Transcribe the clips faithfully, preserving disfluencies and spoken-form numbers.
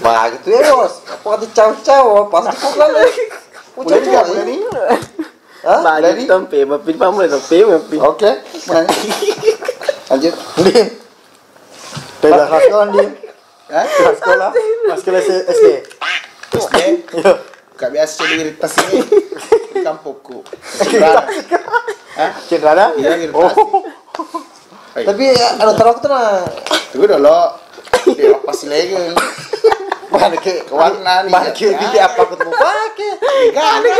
Magi tu ya, Bos. Apa kata caw-caw? Pas dipukul lagi. Udah, udah, udah. Hah? Baju tempe, mapi, pamulai tempe, mapi. Oke, mulai. Lanjut. Din. Tega sekolah, Din. Hah? Tega sekolah. Sekolah S D. S D? Iya. Gak biasa jadi iritasi di kampungku. Hah? Cendana? Iya, iritasi. Oh. Hai. Tapi ya, anu, terus aku tenang. Tunggu dulu. Dia apa sih lagi? Mana ke warna nih? Mana ke dia apa aku mau pakai? Enggak ada.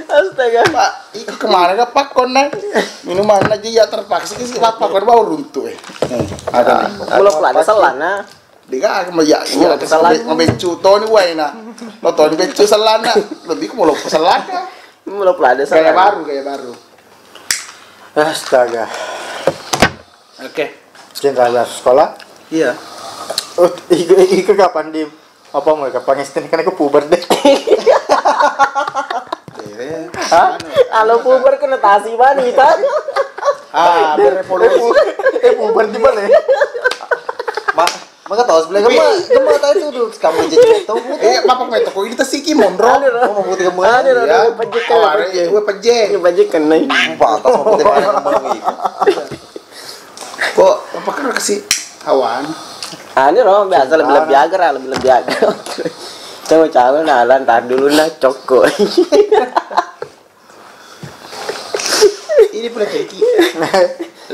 Astaga. Pak, iku kemana ke Pak Kon, Nang? Minuman aja ya terpaksa ke si Pak Kon bau runtuh, eh. Hmm. Ada nih. Belum ada selana. Dia kan mau ya, iya, kesalahan. Mau bencu Toni wae, nah. Lo Toni bencu selana. Lebih ke mau lo selana. Belum ada selana. Gaya baru, gaya baru. Astaga. Oke. Cinta sekolah? Iya. Oh, iko, iko kapan, Dim? Apa mau kapan S D kan aku puber deh. Iya. Hah? Kalau puber kena tasi bani, ta? Ah, berevolusi. Eh, pu-, eh, puber di mana? Ma-, maka tahu sebelah gemma, gemma tadi tuh, tuh, kamu jadi tahu. Eh, apa mau itu? Kok ini tasi ki monro? Ada, ada. Oh, mau putih gemma. Ada, ada, iya. Ada, pejek, aware, pejek. Gue pejek. Ini pejek kan, nih. Empat, atas mau putih mana, gemma gitu. Kok apa kan kasih awan? Anu ro, biasa lebih-lebih agar, lebih-lebih agar. Cawe-cawe nalan, tar dulu nah, cokko. Ini pula teki.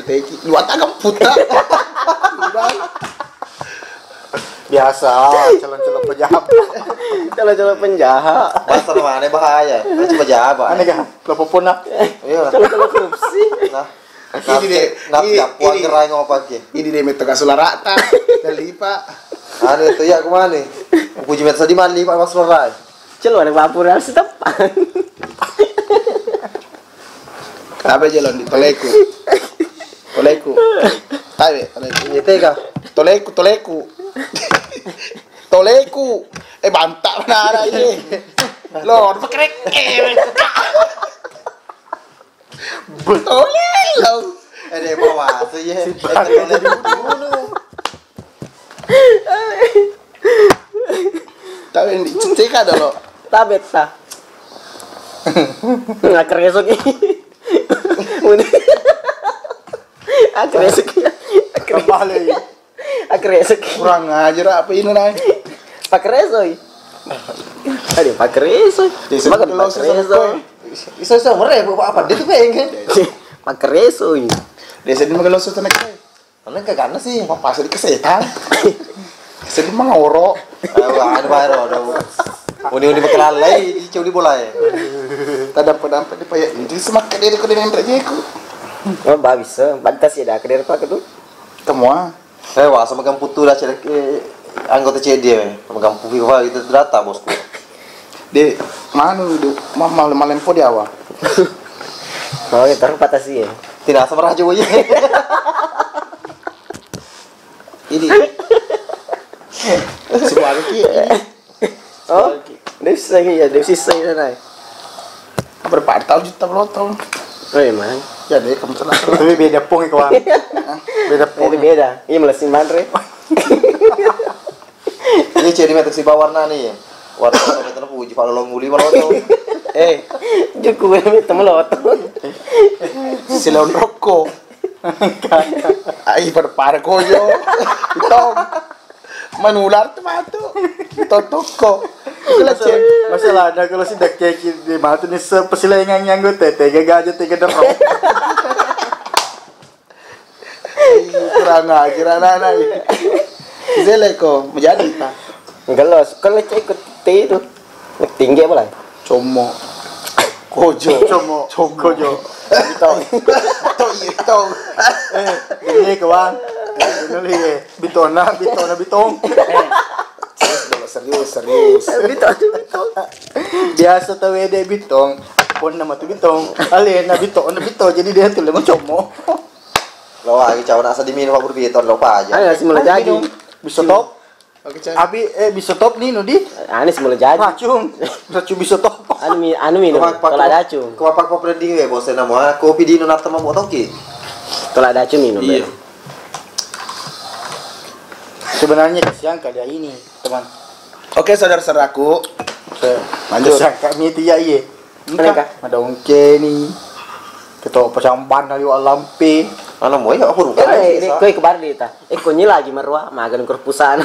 Teki. Dua tangan putar. Biasa, calon-calon pejabat. Calon-calon penjahat. Master mana bahaya? Mana pejabat? Aneh kan? Lo popona. Iya. Calon-calon korupsi. Nah. Ini deh, nanti ini, apa ini, gerai ngopake? Ini deh, metto kasula rata, dan lipa. Anu itu ya, kemana? Puji metto sedih mandi, Pak, Mas Lorai. Celo ada papura setepan. Apa jalan di toleku? Toleku. Tabe, toleku. Iya, tega. Toleku, toleku. Toleku. Eh, bantak mana arah ini? Lo, pakrek. Eh, Tolelo. Ede bawa tu ye. Si Pak jadi guru. Tapi di cek ada lo. Tabetta. Nggak keresok. Aku resok ya. Kembali. Akresek. Kurang ajar apa ini, Nay? Pakresoi. Aduh, pakresoi. Desa makan di Loso pakresoi. Sana, iso, iso, mere, apa dia tuh pengen? Pakresoi. Desa di makan Loso sana, Nay. Mana enggak karena sih? Apa pasal di kesetan? Sedih mah ngoro. Ayo, anu baru, ada. Uni-uni makan lalai, di culi bola ya. Tadampa-dampa di payah. Ini semakin dia kau dengan rajaku. Oh, babis, eh. Pantas ya, dah, kena apa tuh? Kamu ah. Eh, wah, sama kampung tu dah cedek, eh, anggota C D, eh. Sama kampung FIFA gitu, tu data, bosku. De, manu, de, ma-, malem, malem po di awa. Oh, ya, terpatasi ya. Tidak sama raja, boy. Ini. Sebuah lagi, ini. Oh, dia sisa ya, dia sisa ya, Nay. Berapa tahun juta berapa tahun? Oh, iya, man. Ya, deh, kamu salah. Tapi beda pong, kawan. Beda pong. Beda, beda. Iya, malah si Manre. Iya, jadi metek si bawarna nih. Warna metek puji, Pak Lolong Muli malah tuh. Eh, juku metek meloto. Silon rokok. Ai, pada-pada kojo. Itong. Manular tu matu. Totoko. Itulah, Cek. Masalah ada kalau si dekke di matu nih, sepesilengan yang gue tete, tega aja, tega derok. Ih, kurang ajar anak-anak ini. Zele ko, menjadi ta? Gelos, kalau cek ikut itu. Tinggi apa lah? Como. Kojo. Como. Como. Kojo. Bitong. Bitong, iya, bitong. Eh, ini ke, Bang. Ini, eh, bitona, bitona, bitong. Eh, serius, serius, serius. Bitona, bitong. Biasa tau ede bitong. Ponna matu bitong. Alena bitona, bitong. Jadi dia tuh lemah como. Lo lagi cawa nasa diminum, Pak Burbi, ton lo pa aja. Ayo, si mulai jadi. Bisa top. Oke, Cak. Abi, eh, bisa top nih, Nudi. Ane si mulai jadi. Racun. Racun bisa top. Anu mi-, anu minum. Pak, Pak, tolak dacu. Kau apa, kau branding ya, bos? Nama kopi di Indonesia mau toki. Tolak dacu minum. Iya. Ya. Sebenarnya kasihan kali ya ini, teman. Oke, saudara-saudaraku. Lanjut. Sangka miti ya iye. Engka. Engka. Ada ongkeni. Ketua pecamban ayo alampe. Ana moy aku rupa. Eh, ini koi kebar di ta. Eh, konyi lagi merua, magan kurpusana.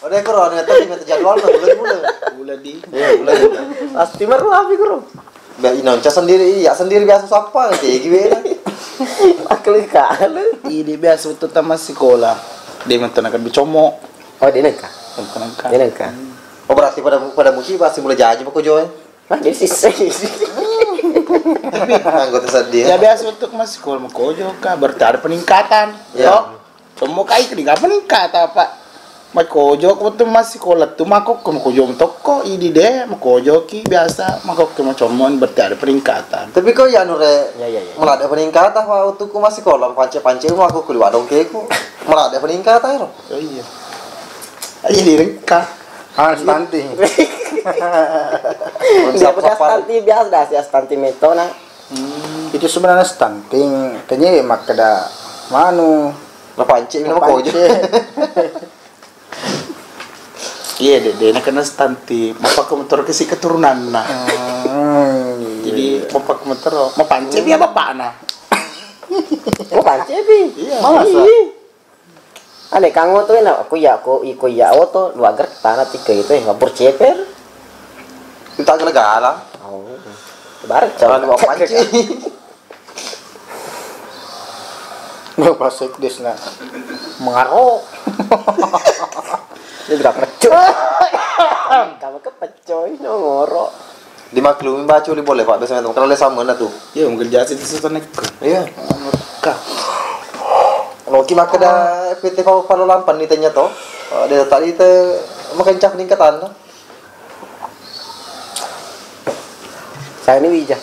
Udah koro, ada tapi minta jadwal lah, bulan-bulan. Bulan di. Iya, bulan-bulan. Pasti merua abi koro. Ba inonca sendiri, iya sendiri biasa sapa, tegi beda. Makhluk kali. Ini biasa waktu tamat sekolah. Dia minta nakan bicomo. Oh, dia nengka. Nengka, nengka. Dia nengka. Oh, berarti pada, pada musibah, pasti mulai jaji, Pak Kojo, eh? Nah, jadi sisai. Anggota sedih. Ya, biasa untuk masih sekolah makojo, Kak. Berarti ada peningkatan. Ya. Toh? Semua kai ke peningkatan, Pak. Makojo, waktu masih sekolah tuh, makokko, makojo toko, ini deh, makojo ki, biasa, makokko, macomon, berarti ada peningkatan. Tapi kok ya, Nure, ya, ya, ya, malah ada peningkatan, Pak, waktu ku masih sekolah, pance-pance, aku kuliah dong keku. Malah ada peningkatan, ya, loh. Oh, iya. Aja direngka. Ah, stunting. Dia bekas stunting biasa dah, si stunting metona. Hmm. Itu sebenarnya stunting. Tanya makkeda manu. Napancing, minum kojo. Iya, dek, dek, kena stunting. Mappakko motor ke si keturunanna. Hmm, iya. Jadi, mappakko motor, mapancing dia bapakna. Mapancing, Pi? Iya. Masa? Iya. Ane kango tu na, aku iya, aku iko iya oto, dua gertana tiga itu, eh, mabur ceper. Itu tak gala-gala. Oh. Barang. Kalau mau pancing. Mau pas sekdes na. Mengaro. Ini berapa, Cuk? Kamu kepet. Coy, no ngoro. Dimaklumi baca uli boleh, Pak, biasa teman kalau le sama na tu. Iya, mungkin jasi itu susah nek. Iya. Mereka. Loki makkeda P T P Palo Lampan ni tanya to. Eh, dia tadi te makan cak ningkatan. Saya ini wija.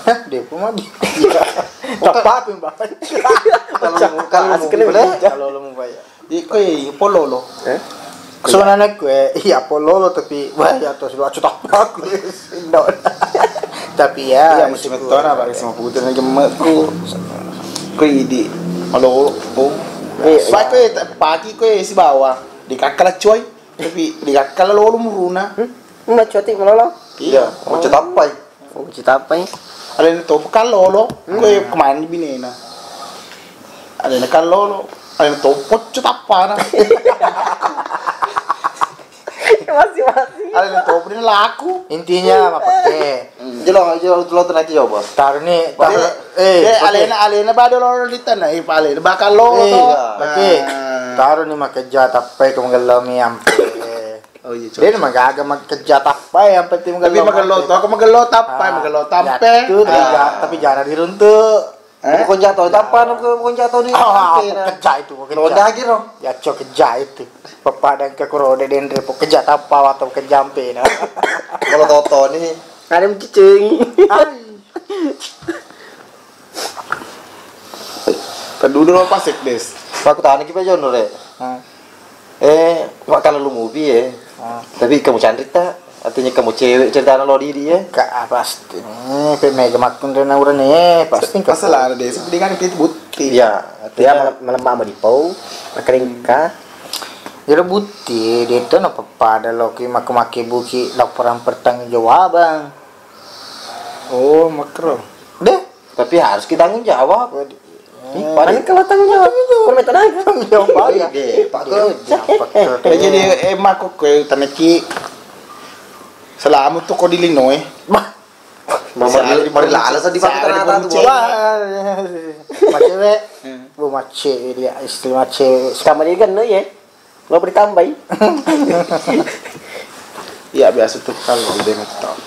Hah, dia pun mandi. Iya. Tepat pun, Bang. Kalau kalau mau boleh, kalau mau bayar. Iko iya pololo. Eh? Sebenarnya kue iya pololo tapi wah ya terus dua juta aku sindon. Tapi ya, iya, musim itu orang pakai semua putih lagi gemekku. Kue idi. Halo. Oh. Iya. Pak kue pagi kue si bawah di kakala coy. Tapi di kakala lolo muruna. Hmm? Mau cuti melolo? Iya, mau cetapai. Oh, citapai. Alena to kallolo, koe kemana binena? Alena kallolo, alena to pocco tappana. Masih-masih. Alena to pun laku. Intinya mappake. Jelo, jelo, tulo tenaki coba. Taruh ni, taruh, eh, eh, pakai. Alena, alena bado lolo di tanah, eh, alena bakal lolo. Eh, to. Pakai. Ah. Taruh ni makeja tappai ke menggelami ampe. Oh iya, cocok. Dia magaga makkeja tappai yang penting. Tapi magello to, aku magello tappai, ah, magello tampe. Jatuh, tapi ah, ja-, tapi jarang diruntuk. Eh? Bukan jatuh tappa, bukan jatuh di. Oh, tampe, nah. Keja itu, keja. Lo dah kira. Ya, cok keja itu. Papa dan ke kuro de dendre, pok keja tappa atau keja ampe, nah. Kalau toto ni. Ada mencicing. Ai. Kedua dulu pas sekdes. Aku tanya kita John, Re. Hmm. Eh, makkalalu mupi, eh. Ah. Tapi kamu canrita, artinya kamu cewek ceritana lo didi, eh. Ka, ah, pasti nih, pe mega makkun rena urane, eh, pasti. Masalah ada desa, mendingan kita bukti. Iya, artinya ya, mal-, malemma mau dipau, makalengka. Jadi bukti, dia itu napa pada lo ki maku-, make buki laporan pertanggungjawaban. Oh, makro. Deh. Tapi harus kita tanggung jawab. Waduh. Ih, paling kalau tanggung jawab, kalau minta naik. Tanggung jawab banyak. Iya, Pak Kerja. Eh, jadi, eh, mako kue taneki. Selamat tuh kok di lino, eh. Bah. Mama, mari lala sedih pakai tanah tuh. Wah, macet, we. Hmm. Bu, macet dia, istri macet. Sama dia kan, ya. Lo beri tambahi. Iya, biasa tuh kalau udah ngetop.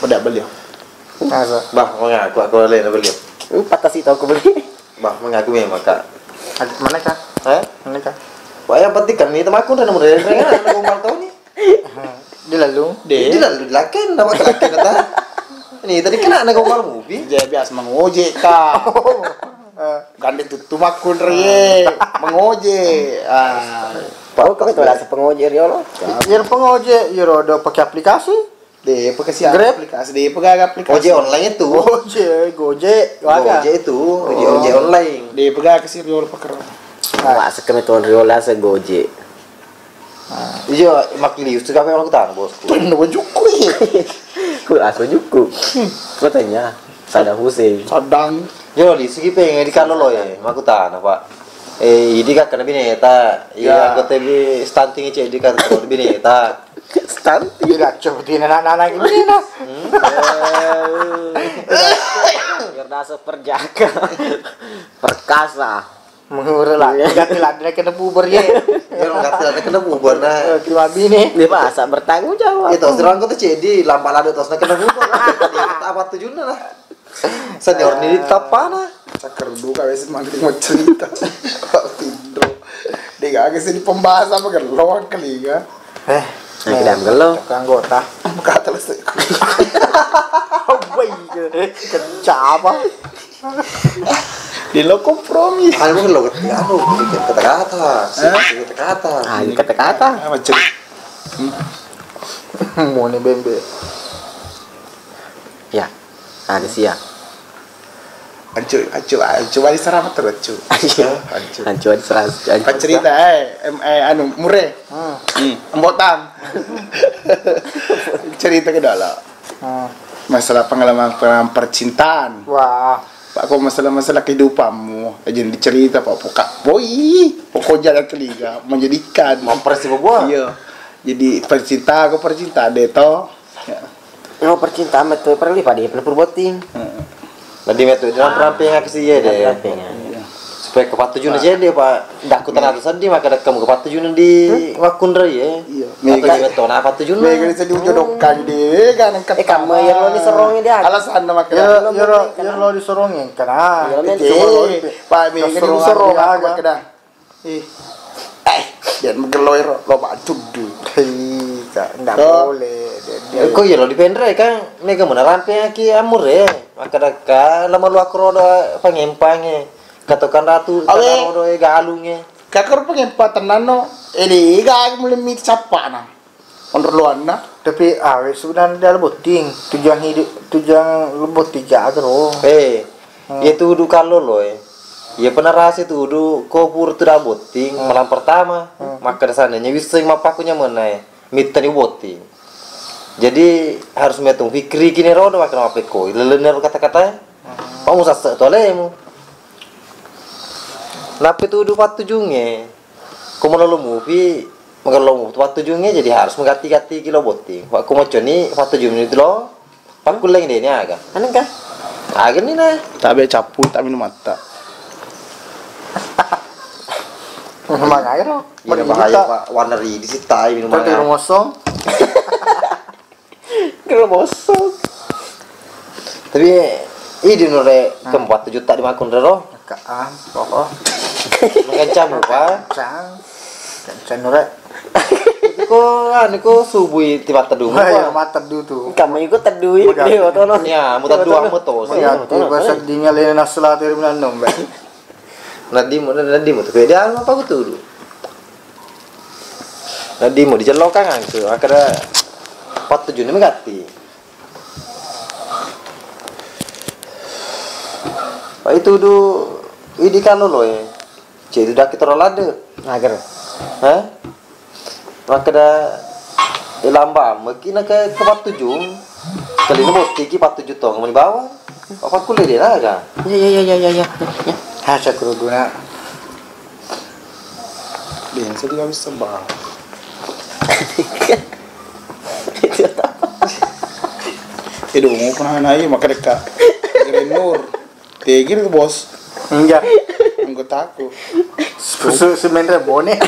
Udah beli. Masa? Bah, mengaku aku lain beli. Empat kasih tahu aku beli. Bah, mengaku memang, Kak. Mana, Kak? Hah? Mana, Kak? Wah, yang penting kan ini temanku udah nemu dari, dari, dari, dari, dari, dari, dari, Di lalu? Di lalu, di laken, nama laken kata. Ini tadi kena na gombal mupi. Jadi biasa mengojek, Kak. Eh. Gandeng tuttu makkun rie, mengojek. Ah. Oh, kami tuh rasa pengojek riolo. Iyaro pengojek, iyaro do pakai aplikasi. Deh, pakai si Grab. Aplikasi, deh, pakai aplikasi. Ojek online itu. Ojek, Gojek, waga. Gojek itu, ojek, ojek online. Deh, pakai si riolo pakai. Wah, sekami tuh riolo asa Gojek. Ah. Iya, makkilisu kape makkutana, Bosku. Penno bojukku, iya. Ku aso jukku. Kotanya Saddam Hussein. Saddam. Yo, lisuki peng di kalolo e, makkutana, Pak. Eh, idi kakkana bineta. Iya, anggota bi stunting ceddi kan bineta. Stunting. Tidak coba tina anak-anak ini, nah. Biar dasar perjaka. Perkasa. Mengure lah, ganti ladde kena puber ye. Iya, ganti ladde kena puber, nah. Eh, terima bini. Dia masa bertanggung jawab. Itu serang kau tuh ceddi, lampa ladde tosna kena puber. Apa tujuannya, nah? Senior ini tappana. Cakar duka wes mangke mau cerita. Pak Pindro. Dia gak sih di pembahasan apa kan? Loang kali ya. Eh, nah, kita ambil lo. Anggota. Buka terus. Apa iya? Kencapa? Di lo kompromi. Anu lo, anu, kata-kata. Hah? Kata-kata. Ah, ini kata-kata. Ah, macam. Mau nih bembe. Ya, ada sia. Ancu, ancu, ancu wali sarama terus, ancu. Ancu. Ancu. Ancu wali sarama, ancu. Pas cerita, eh, em, eh, anu, mure. Hmm. Hmm, embotang. Cerita ke dalam. Hmm. Masalah pengalaman, pengalaman percintaan. Wah. Pak, kok masalah-masalah kehidupanmu, eh, jadi cerita, Pak. Pokok, boy, pokok jalan keliga, menjadikan. Mampres sih, Pak. Iya. Jadi percinta, aku percinta deh, toh. Ya. Lo percintaan betul, perlu pada pernah perbuating. Heeh. Jadi metu dalam perampingan ke sih ya deh. Perampingan. Iya. Supaya kepatujuan aja deh, Pak. Dah aku tanah sedih, maka dah kamu kepatujuan di wakundra ya. Iya. Atau di metu, nah, patujuan. Mega sedih jodohkan deh, kan. Eh, kamu ya lo disorongin dia. Alasan nama ya, ya lo disorongin, kan. Pak, mega disorong, maka dah. Ih. Eh, jangan menggeloi ro, lo bacuddu. Ih, Kak, ndak boleh. Dia, dia. Ko iya lo dipenre kan, mega muna rampe aki amur e. Maka daka lama lu aku rodo pangempange. Katokan ratu, awe. Kata rodo e galunge. Kakar pangempa tenano, eh, di ga mulai mit capana. Onroloanna. Tapi awe sebenarnya dia botting. Tujuan hidup, tujuan lo botting jaga ro. Eh, iya tudu kallolo e. Iya pernah rasa tudu ko pura tu da botting malam pertama. Maka dasarnya nyawisseng mappaku nyamena e. Mittani botting. Jadi harus metung pikiri kini rodo maka mappekko. Lelenne ro kata-kata e. Mau sassa tu alemu. Nappa tudu pattujunge. Ko malolo mupi, magello mupi pattujungnge, jadi harus magatti-gatti ki lo botting. Wa ko maconi pattujungnge tu lo, pakkulleng deni aga. Anengka? Aga ni na. Tabe cappu, tak minum matta. Mangairo. Iya, bahaya, Pak. Warna ridi sittai minum. Tapi mangga. Rumosong. Kromosom. Tapi idi nure kempat juta di makkunre ro. Ka-, ah, pokok. Makan camu, Pak. Cang. Cang nure. Ko anu ko subui tiba teduh. Wah, iya, mata teduh tu. Kamu ikut teduh. Magati. Iya, otono. Ya, muta dua moto. Magati, bahasa dinya lena selati ri menanam, Mbak. Nadimo, nadimo tu. Dia apa aku tuh? Nadimo dicellokan angke, makkeda pattujunna megatti. Pak itu du idi kalo lo e. Cek itu daki toro ladde. Agar. Hah? Makkeda, eh, lamba meki na ke, ke pattujung. Kalina botting ki pattujung tong mani bawang. Apa kulle de naga? Ya, ya, ya, ya, ya, ya, ya. Ha, sakuruduna. Biasa juga bisa bang. Itu apa? Idu mau pernah nai maka deka. Gubernur. Tegir ke bos. Enggak. Anggotaku. Su-, su-, semen Rebone.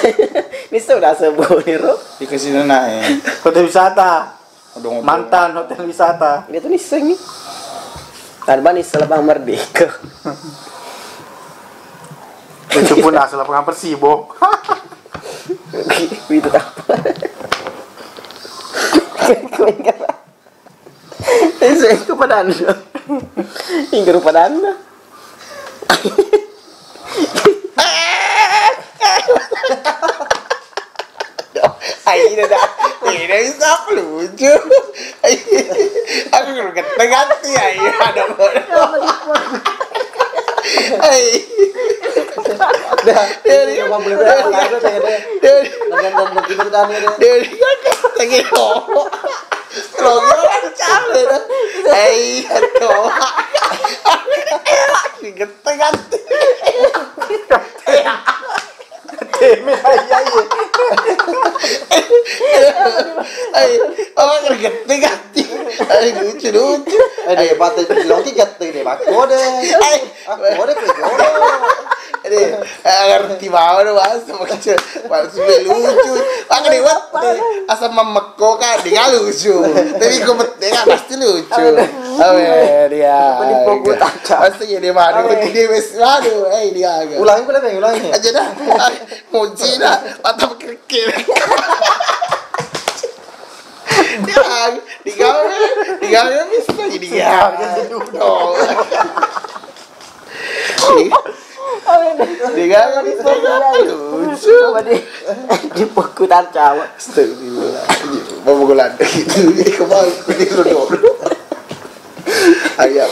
Ini sudah sebone ro. Dikasih nana e. Kota wisata. Odong-odong. Mantan hotel wisata. Dia tuh niseng nih. Kan manis selebang merdeka. Itu pun asal lapangan Persibo. Itu apa? Kau ingat? Itu padanna. Ingat padanna. Aina dah. Aina bisa apa lucu? Aku kalau kata ganti ya, iya ada bodoh. Ai. Dah. Dari. Coba boleh berapa kali tuh ya, deh? Dari. Mungkin bertanya deh. Dia, dia kan tanya lo. Lo gimana cara dah? Eh, iya, coba. Digetek ganti. Teme, iya, iya. Ai, oh, kan getek ganti. Ai, lucu, lucu. Ai, deh, patah di loki getek deh, Pak. Kode. Ai, Aku ora ke jolo. Ade, ngerti bawa do bahasa, makanya bahasa lucu. Maka dia wette, asal mamekko kan dia lucu. Tapi kau bette kan pasti lucu. Awe dia. Apa di pokok taca? Pasti jadi mana? Awe. Dia wes, waduh, eh, dia agak. Ulangi pula, Bang, ulangi. Aja dah. Muji dah. Atau kerikil. Dia digawe, digawe bisa jadi ya. Digawe bisa jadi lucu. Coba di, di buku tarcawa. Astagfirullah. Mau buku lantai gitu. Kembali ke dulu. Ayo,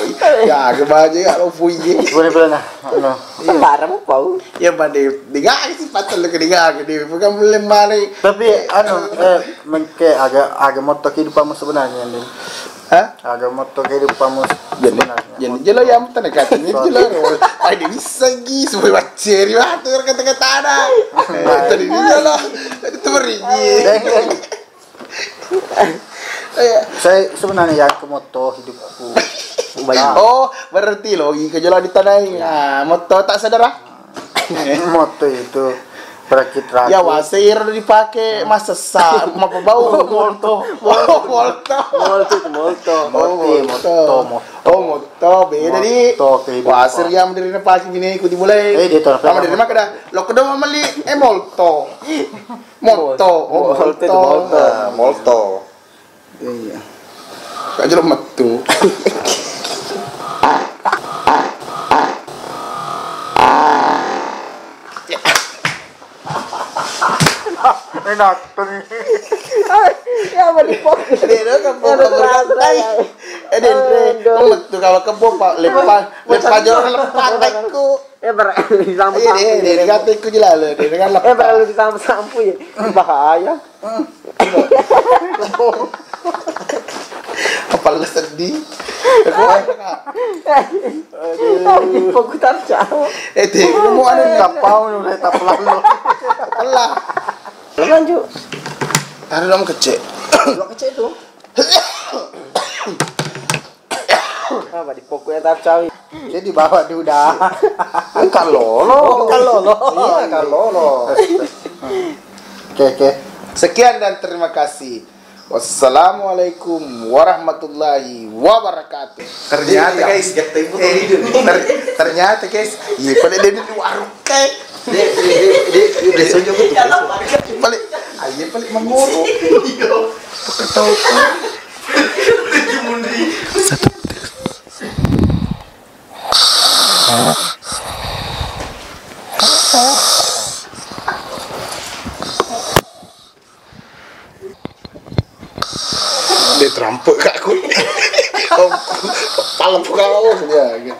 ya, kembali ya, lo puji. Boleh, boleh, nah. Anu. Sembarang mau. Ya, pada digawe sih, patah lu ke digawe, di bukan boleh mari. Tapi, anu, eh, mengke aga, aga motto kehidupanmu sebenarnya, Din? Hah? Aga motto kehidupanmu sebenarnya. Jadi, jadi jelo yang tanda kata ini jelo. Ai, dia bisa gi, semua baceri waktu kata-kata ada. Tadi dia lah, itu merigi. Saya sebenarnya yang ke motto hidupku. Oh, berarti lo, iko jelo di tanai. Ah, motto tak saudara? Motto itu perakit-rakit. Ya, wase iro dipakai masessa, mapa bau? Molto. Molto. Molto, molto. Oh, molto. Motto, motto. Oh, motto. Beda di. Motto kehidupan. Wase yang dari nepaki bini ku di mulai. Eh, dia tahu. Sama dari maka dah. Lo kedua meli, eh, molto. Molto. Oh, molto. Molto. Nah, molto. Iya. Kak jero metu. Enak tuh. Ya, apa di pok? Dia udah ke pok, bersantai. Eh, dia, dia, aduh. Metu kalau ke pok, Pak. Lepas, lepas jorang, lepas, taikku. Eh, ber-, disampu-sampu. Iya, dia, dia, dia kata ikut je lah, lo. Dia kan eh, lepas. Berlalu disampu-sampu ya. Bahaya. Hmm. Kepala sedih. Aduh. Pokutan cau. Eh, teh, mau ada nih. Kapau nih, udah tak pelan lo. Pelan. Lanjut. Taruh dong kecil. Lo kecil tuh. Apa di pokoknya tak cawi? Jadi bawa duda. Kan lolo. Oh, kan lolo. Iya, kan lolo. Oke, oke. Sekian dan terima kasih. Wassalamualaikum warahmatullahi wabarakatuh. Ternyata, iya, guys, eh, ter-, ternyata, guys, iya, pada dia di warung, kayak. Dia, dia, dia, dia, dia, dia, dia, dia, paling, ah, iya, paling mengurung. Iya. Ketawa. Satu. Dia terampuk kak aku. Kepala pukau dia.